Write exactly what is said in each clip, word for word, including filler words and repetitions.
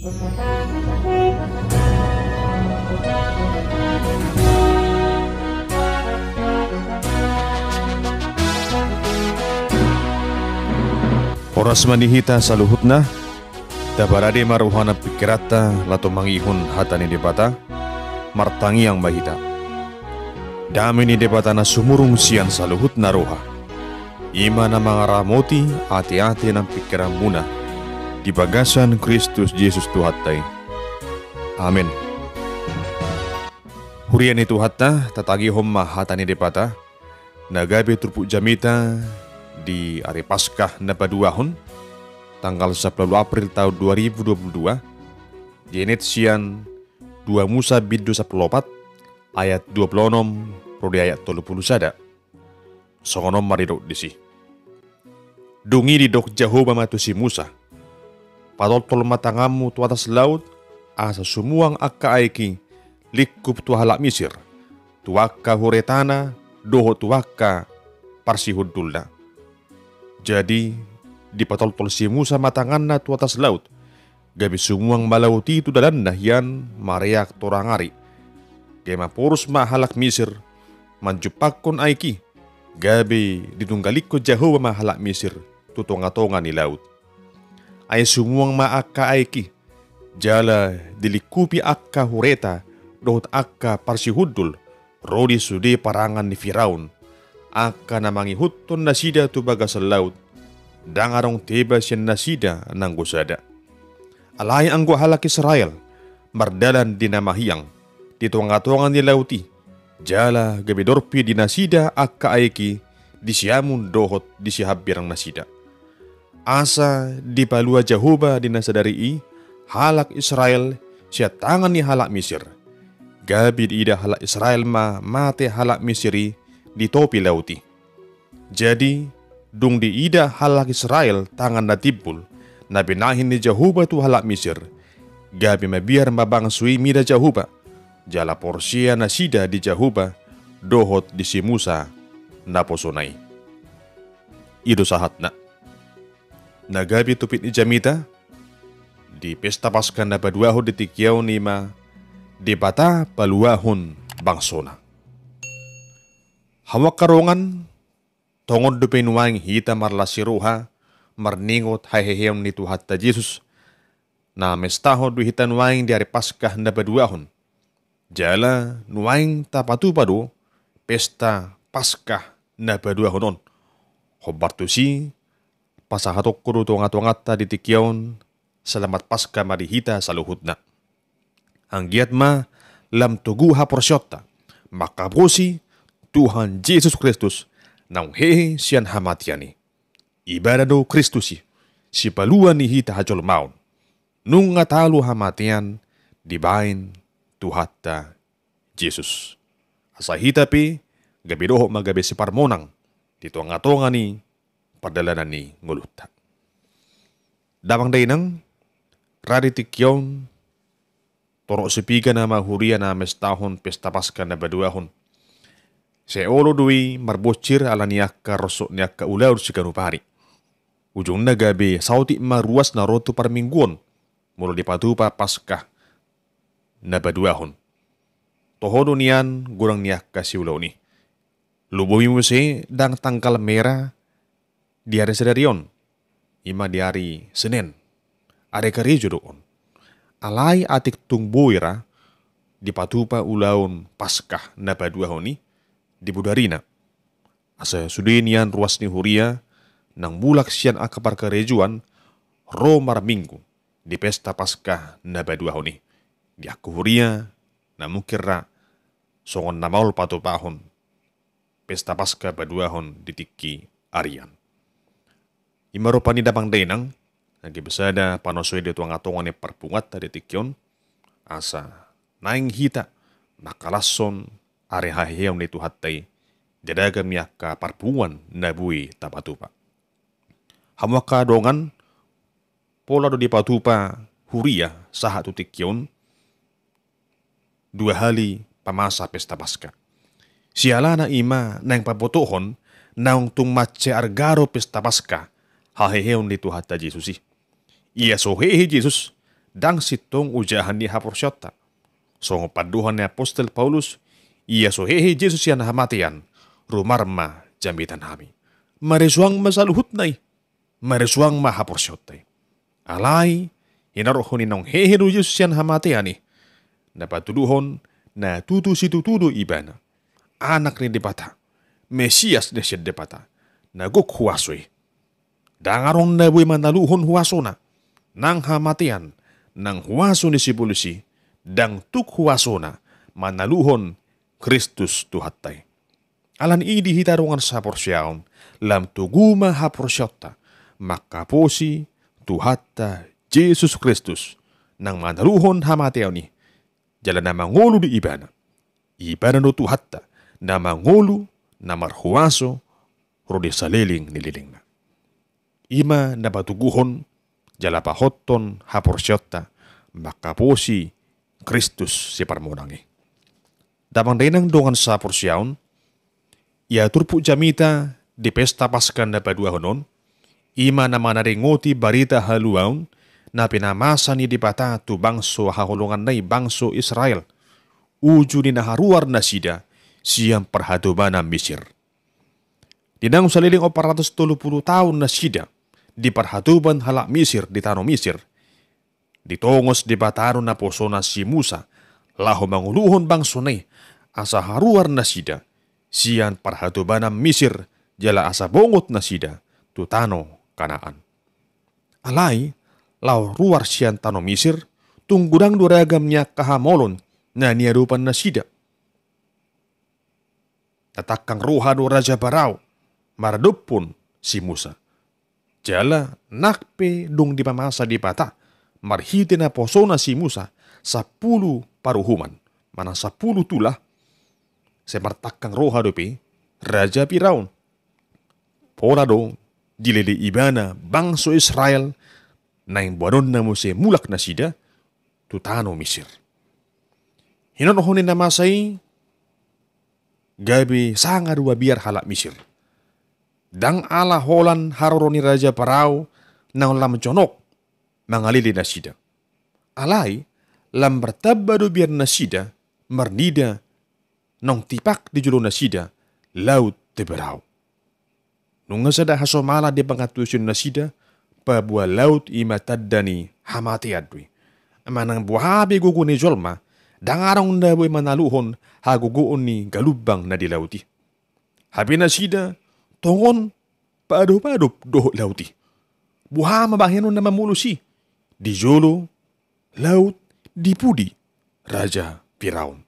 Horas ma di hita saluhutna. Taparade ma roha nang pingkiranta laho mangihut hata ni Debata. Martangiang ma hita. Dame ni Debata na sumurung sian saluhutna roha, i ma na mangaramoti ateate nang pingkiranmuna di bagasan Kristus Jesus Tuhanta i. Amen. Huria ni Tuhanta, tatangihon ma hata ni Debata na gabe turpuk jamita di ari Paskah na paduahon, tanggal sampulu ualu April taon dua ribu dua puluh dua, dienet sian dua Musa bindu sampulu opat ayat dua puluh onom ro di ayat tolu puluh sada. Songon on ma didok disi. Dung i didok Jahowa ma tu si Musa: Patoltol ma tanganmu tu atas laut, asa sumuang angka aek i lingkup tu halak Misir, tu angka huretana dohot tu angka parsihundulna. Jadi dipatoltol si Musa ma tanganna tu atas laut, gabe sumuang ma laut i tu dalanna hian mareak torang ari. Gabe maporus ma halak Misir manjumpangkon aek i, gabe didunggalikkon Jahowa ma halak Misir tu tongatonga ni laut. Ai sumuang ma angka aek i, jala dilingkupi angka hureta dohot angka parsihundul ro di sude parangan ni Firaun, angka na mangihuthon nasida tu bagasan laut. Ndang adong teba sian nasida nanggo sada. Alai anggo halak Israel mardalan di na mahiang di tongatonga ni laut i, jala gabe dorpi di nasida angka aek i di siamun dohot di sihambirang nasida. Asa dipalua Jahowa di na sadari i halak Israel sian tangan ni halak Misir. Gabe diida halak Israel ma mate halak Misir i di topi laut i. Jadi dung diida halak Israel tangan na timbul na binahen ni Jahowa tu halak Misir, gabe mabiar ma bangso i mida Jahowa, jala porsea nasida di Jahowa dohot di si Musa naposona i. I do sahatna. Na gabe topik ni jamita di Pesta Paskah na paduahon di tingki on i ma Debata paluahon bangsona. Hamu angka dongan, tongon dope nuaeng hita marlas ni roha marningot haheheon ni Tuhanta Jesus, na mestahon do hita nuaeng di ari Paskah na paduahon. Jala nuaeng tapatupa do Pesta Paskah na paduahon on. Hombar tusi, pasahatonku do tongatonganta di tingki on, selamat Paskah ma di hita saluhutna. Anggiat ma lam togu haporseaonta mangkaposi Tuhan Jesus Kristus naung hehe sian hamatean i. Ibana do Kristus i, sipalua ni hita hajolmaon. Nunga talu hamatean dibaen Tuhanta Jesus. Asa hita pe gabe dohot ma gabe siparmonang di tongatonga ni pardalanan ni ngolunta. Damang dainang, ra di tingki on torop sipiga nama huria na mestahon Pesta Paskah na paduahon. Sai olo do i marbonsir ala ni angka rosok ni angka ulaon siganup ari. Ujungna gabe saotik ma ruas na ro tu parmingguon molo dipatupa Paskah na paduahon. Toho do nian godang ni angka siulaon i. Lobi muse ndang tanggal merah di ari sadari on, i ma di ari Senen. Ari karejo do on. Alai atik tung boi ra dipatupa ulaon Paskah na paduahon i di bodarina. Asa sude nian ruas ni huria naung mulak sian angka parkarejoan ro marminggu di Pesta Paskah na paduahon i. Di angka huria na mungkin ra songon na maol patupahon Pesta Paskah paduahon di tingki arian. I ma rupani damang dainang, na gabe sada panoso i di tongatonga ni parpunguanta di tingki on, asa naeng hita mangkalashon ari haheheon ni Tuhanta i di ragam ni angka parpunguan na boi tapatupa. Hamu angka dongan, pola do dipatupa huria sahat tu tingki on dua hali pamasa Pesta Paskah. Sialana i ma naeng pabotohon naung tung mansai arga do Pesta Paskah haheheon ni Tuhanta Jesus i. Ia so hehe Jesus, ndang sintong ojahan ni haporseaonta. Songon pandohan ni apostel Paulus, ia so hehe Jesus sian hamatean, rumar ma jamitanami. Maresuang ma saluhutna i. Maresuang ma haporseaonta i. Alai, hinorhon ni naung hehe do Jesus sian hamatean i, na patuduhon na tutu situtu do ibana, Anak ni Debata, Mesias na sian Debata, na gok huaso i. Ndang adong na boi manaluhon huasona, nang hamatean, nang huaso ni sibolis i, ndang tuk huasona manaluhon Kristus Tuhanta i. Alani i di hita dongan saporseaon, lam togu ma haporseaonta mangkaposi Tuhanta Jesus Kristus, naung manaluhon hamatean i, jala na mangolu do ibana. Ibana do Tuhanta, na mangolu, na marhuaso, ro di saleleng ni lelengna. I ma na patoguhon jala pahothon haporseaonta mangkaposi Kristus Siparmonang i. Damang dainang dongan saporseaon, ia turpuk jamita di pesta Paskah na paduahon on, i ma na manaringoti barita haluaon na pinamasa ni Debata tu bangso haholonganna i, bangso Israel, uju ni na haruar nasida sian parhatobanan Misir. Di naung saleleng opat ratus tolu pulu taon nasida di parhatoban halak Misir di tano Misir, ditongos Debata do naposona si Musa laho mangoluhon bangsona i, asa haruar nasida sian parhatobanan Misir, jala asa bongot nasida tu tano Kanaan. Alai, laho ruar sian tano Misir, tung godang do ragam ni angka hamaolon na niadopan nasida. Na tangkang roha do Raja Parao maradophon si Musa. Jala nang pe dung dipamasa Debata marhite naposona si Musa sampulu paruhuman, manang sampulu tulah, sai martangkang roha dope Raja Firaun. Pola do dilele ibana bangso Israel, naeng boanonna muse mulak nasida tu tano Misir. Hinorhon ni na masa i, gabe sanga do ba biar halak Misir. Ndang ala holan haroro ni Raja Parao naung lam jonok mangalele nasida. Alai, lam martamba do biar nasida, marnida naung tipak di jolo nasida Laut Teberau. Nunga sada hasomala di pangantusion nasida, paboa laut i ma tanda ni hamatean do i. Manang boha pe gogo ni jolma, ndang adong na boi manaluhon hagogoon ni galumbang na di laut i. Hape nasida tongon paadopadop dohot laut i. Boha ma bahenon na mamolus i di jolo laut di pudi Raja Firaun.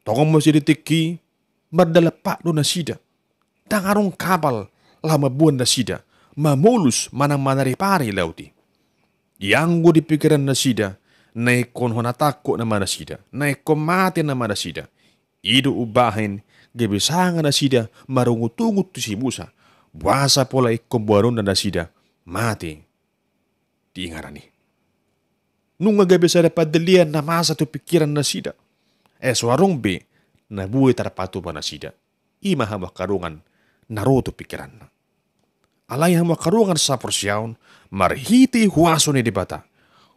Tongon muse di tingki, mardalan pak do nasida. Ndang adong kapal laho mamboan nasida mamolus manang manaripari laut i. Ianggo di pingkiran nasida, na ingkon hona tangkok nama nasida, na ingkon mate nama nasida. I do umbahen gabe sanga nasida marungutungut tu si Musa, boasa pola ingkon boanonna nasida mate di inganan i. Nunga gabe sada pandelean na masa tu pingkiran nasida. Ai so adong be na boi tarpatupa nasida. I ma hamu angka dongan na ro tu pingkiranna. Alai hamu angka dongan saporseaon, marhite huaso ni Debata,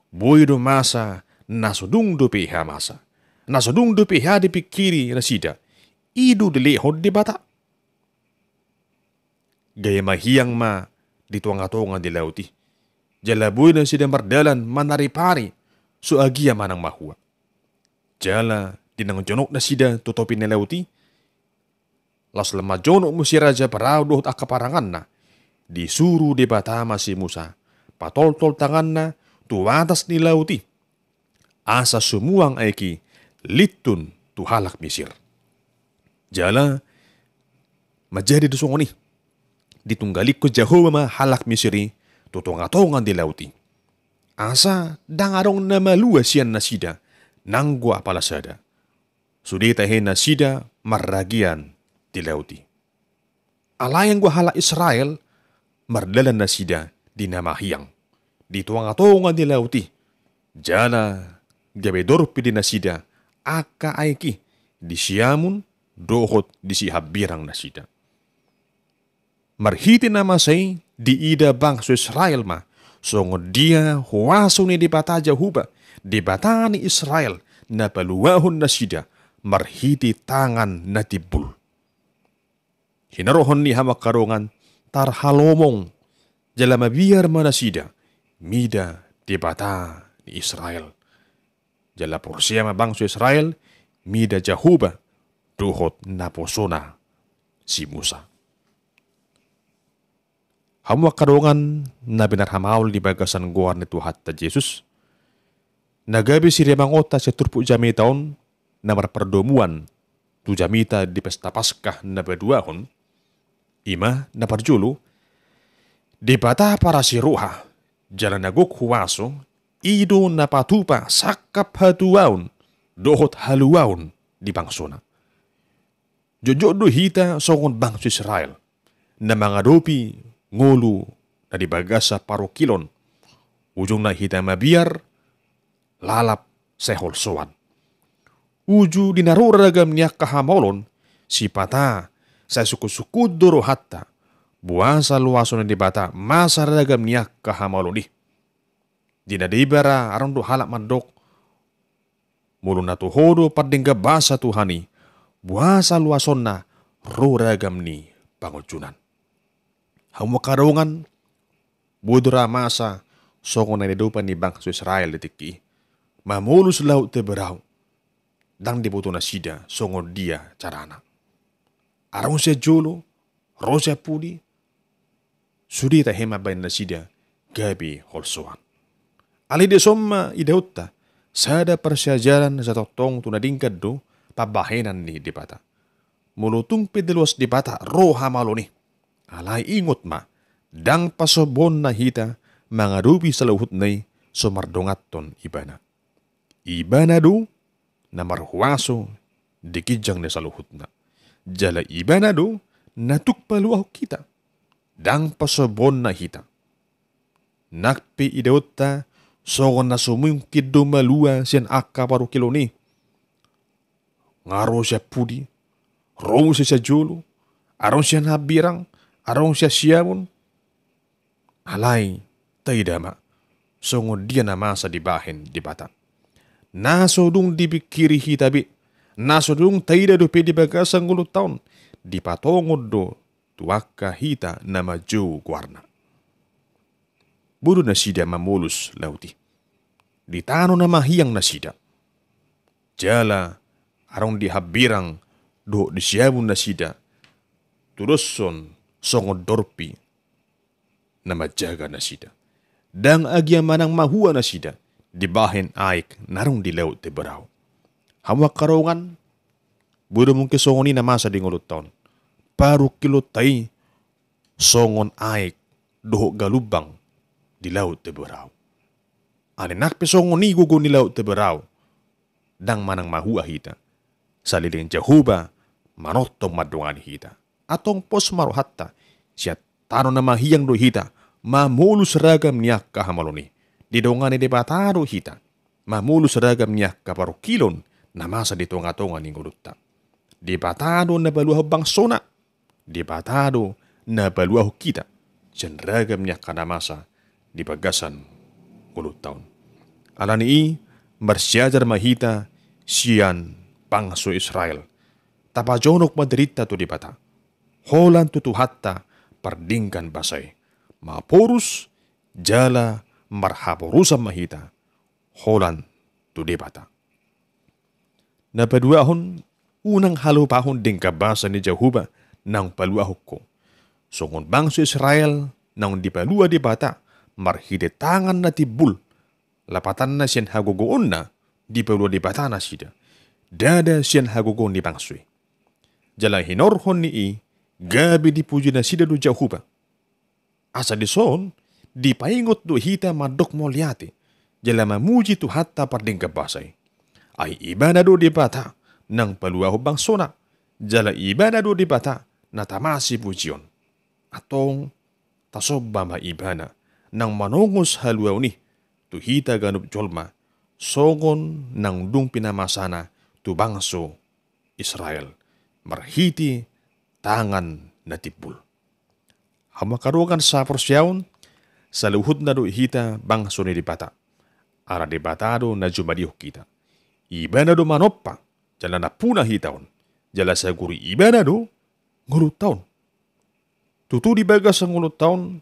boi do masa na so dung dope hea masa, na so dung dope hea dipingkiri nasida, i do dilehon Debata. Gabe mahiang ma di tongatonga ni laut i. Jala boi nasida mardalan manaripari, so agia manang mahua. Jala di naung jonok nasida tu topi ni laut i, laos lam jonok muse Raja Parao dohot angka paranganna, disuru Debata ma si Musa patoltol tanganna tu atas ni laut i, asa sumuang aek i lintun tu halak Misir. Jala manjadi do songon i, ditunggalingkon Jahowa ma halak Misir i tu tongatonga ni laut i, asa ndang adong na malua sian nasida nanggo apala sada. Sude tahe nasida marragean di laut i. Alai anggo halak Israel, mardalan nasida di na mahiang, di tongatonga ni laut i, jala gabe dorpi di nasida angka aek i, di siamun dohot di sihambirang nasida. Marhite na masa i diida bangso Israel ma songon dia huaso ni Debata Jahowa, Debata ni Israel, na paluahon nasida marhite tangan na timbul. Hinorhon ni i, hamu angka dongan, tarhalomong jala mabiar ma nasida mida Debata ni Israel. Jala porsea ma bangso Israel mida Jahowa dohot naposona si Musa. Hamu angka dongan na pinarhamaol di bagasan goar ni Tuhanta Jesus, na gabe sirimangonta sian turpuk jamita on na marpardomuan tu jamita di pesta Paskah na paduahon, i ma na parjolo, Debata parasi roha jala na gok huaso, i do na patupa sangkap hatuaon dohot haluaon di bangsona. Jotjot do hita songon bangso Israel na mangadopi ngolu na di bagasan parungkilon. Ujungna hita mabiar, lalap, sai holsoan. Uju di na ro ragam ni angka hamaolon, sipata sai sungkunsungkun do rohanta, boasa luason ni Debata masa ragam ni angka hamaolon i. Di na debata adong do halak mandok, molo na toho do pardenggan basa Tuhan i, boasa luasonna ro ragam ni pangunjunan. Hamu angka dongan, boi do ra masa songon na niadopan ni bangso Israel di tingki i, mamolus Laut Teberau, ndang diboto nasida songon dia carana. Adong sian jolo, ro sian pudi, sude tahe mambahen nasida gabe holsoan. Alai dison ma idaonta sada parsiajaran na satongtong tu na denggan do pambahenan ni Debata. Molo tung pe diloas Debata ro hamaolon i, alai ingot ma, ndang pasombuonna hita mangadopi saluhutna i so mardonganhon Ibana. Ibana do na marhuaso di ginjang ni saluhutna. Jala Ibana do na tuk paluahon hita. Ndang pasombuonna hita. Nang pe idaonta songon na so mungkin do malua sian angka parungkilon i. Nga ro sian pudi, ro muse sian jolo, adong sian hambirang, adong sian siamun. Alai taida ma songon dia na masa dibahen Debata. Na so dung dipingkiri hita be, na so dung taida dope di bagasan ngolunta on, dipatongon do tu angka hita na manjou goarna. Boi do nasida mamolus laut i. Di tano na mahiang nasida. Jala adong di hambirang dohot di siamun nasida tudoshon songon dorpi na manjaga nasida. Ndang agia manang mahua nasida dibahen aek na adong di Laut Teberau. Hamu angka dongan, boi do mungkin songon i na masa di ngolunta on. Parungkilonta i songon aek dohot galumbang di Laut Teberau. Alai nang pe songon i gogo ni Laut Teberau, ndang manang mahua hita saleleng Jahowa manongtong mandongani hita. Antong pos ma rohanta, sian tano na mahiang do hita mamolus ragam ni angka hamaolon i. Didongani Debata do hita mamolus ragam ni angka parungkilon na masa di tongatonga ni ngolunta. Debata do na paluahon bangsona. Debata do na paluahon hita sian ragam ni angka na masa di bagasan ngolunta on. Alani i, marsiajar ma hita sian bangso Israel. Tapajonok ma dirinta tu Debata, holan tu Tuhanta pardenggan basa i. Maporus jala marhaporusan ma hita holan tu Debata. Na paduahon, unang halupahon denggan basa ni Jahowa naung paluahon ho. Songon bangso Israel naung dipalua Debata marhite tangan na timbul, lapatanna sian hagogoonna dipalua Debata nasida, ndada sian hagogoon ni bangso i. Jala hinorhon ni i, gabe dipuji nasida do Jahowa. Asa dison, dipaingot do hita mandok mauliate jala mamuji Tuhanta pardenggan basa i. Ai Ibana do Debata naung paluahon bangsona, jala Ibana do Debata na tama sipujion. Antong, tasomba ma Ibana naung manongos haluaon i tu hita ganup jolma, songon naung dung pinamasana tu bangso Israel marhite tangan na timbul. Hamu angka dongan sahaporseaon, Saluhutna do hita bangso ni Debata. Ala Debata do na jumadihon hita. Ibana do manompa, jala nampuna hita on. Jala saguru Ibana do ngolunta on. Tutu di bagasan ngolunta on,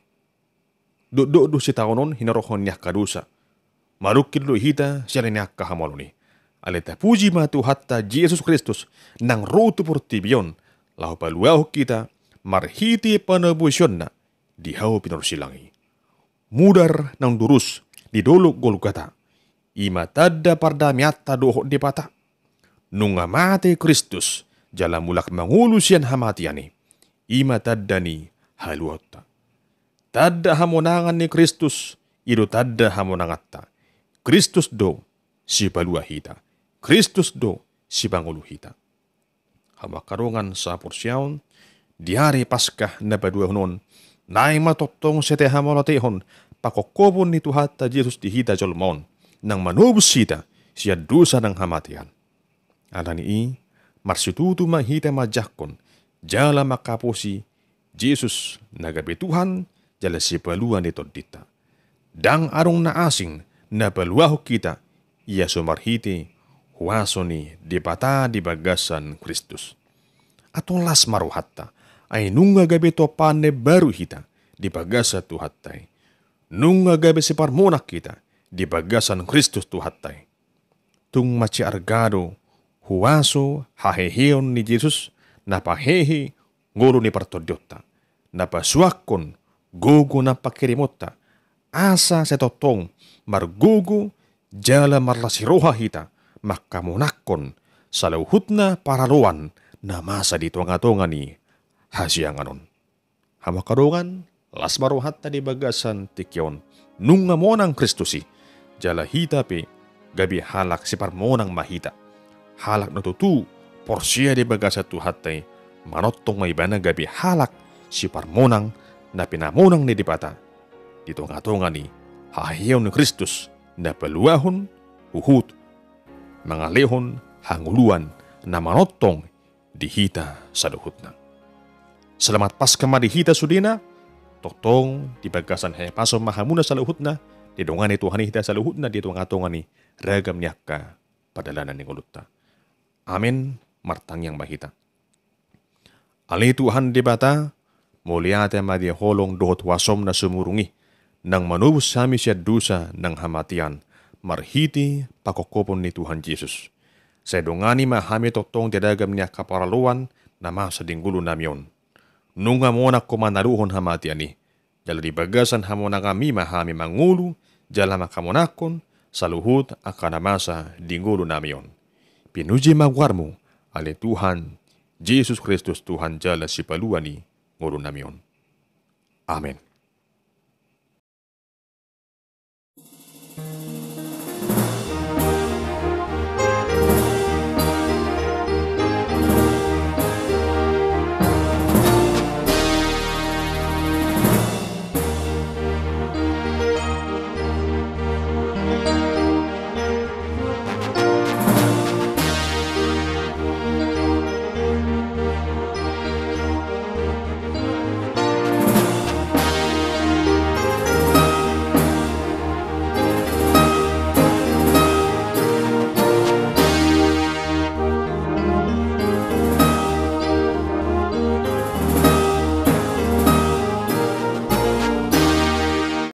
dokdok do sitaonon hinorohon ni angka dosa. Marungkil do hita siala ni angka hamaolon i. Alai tapuji ma Tuhanta Jesus Kristus, naung ro tu portibi on, laho paluahon hita marhite panobusionna di hau pinarsilang i. Mudar naung durus di dolok Golgata, i ma tanda pardameanta dohot Debata. Nunga mate Kristus, jala mulak mangolu sian hamatean i, i ma tanda ni haluaonta. Tanda hamonangan ni Kristus, i do tanda hamonanganta. Kristus do sipalua hita. Kristus do sipangolu hita. Hamu angka dongan sahaporseaon, di ari Paskah na paduahon on, naeng ma tongtong sai tahamauliatehon pangkophopon ni Tuhanta Jesus di hita jolma on, naung manobus hita sian dosa nang hamatean. Alani i, marsitutu ma hita manjangkon jala mangkaposi Jesus na gabe Tuhan jala sipalua ni tondinta. Ndang adong na asing na paluahon hita, ia so marhite huaso ni Debata di bagasan Kristus. Antong las ma rohanta, ai nunga gabe tompaan na imbaru hita di bagasan Tuhanta i. Nunga gabe siparmonang hita di bagasan Kristus Tuhanta i. Tung mansai arga do huaso haheheon ni Jesus, na pahehe ngolu ni partondionta, na pasuangkon gogo nang panghirimonta, asa sai tongtong margogo jala marlas ni roha hita manghamonangkon saluhutna paraloan na masa di tongatonga ni hasiangan on. Hamu angka dongan, las ma rohanta di bagasan tingki on, nunga monang Kristus i, jala hita pe gabe halak siparmonang ma hita. Halak na tutu porsea di bagasan Tuhanta i, manongtong ma ibana gabe halak siparmonang na pinamonang ni Debata di tongatonga ni haheheon ni Kristus na paluahon huhut mangalehon hangoluan na manongtong di hita saluhutna. Selamat Paskah ma di hita sudena. Tongtong di bagasan hahipason ma hamuna saluhutna, didongani Tuhan i hita saluhutna di tongatonga ni ragam ni angka pardalanan ni ngolunta. Amen. Martangiang ma hita. Ale Tuhan Debata, mauliate ma di holong dohot huasom na sumurung i, naung manobus hami sian dosa nang hamatean, marhite pangkophopon ni Tuhan Jesus. Sai dongani ma hami tongtong di ragam ni angka paraloan na masa di ngolunami on. Nunga monang Ho manaluhon hamatean i, jala di bagasan hamonanganmi ma hami mangolu jala manghamonangkon saluhut angka na masa di ngolunami on. Pinuji ma goarMu, ale Tuhan Jesus Kristus, Tuhan jala Sipalua ni ngolunami on. Amen.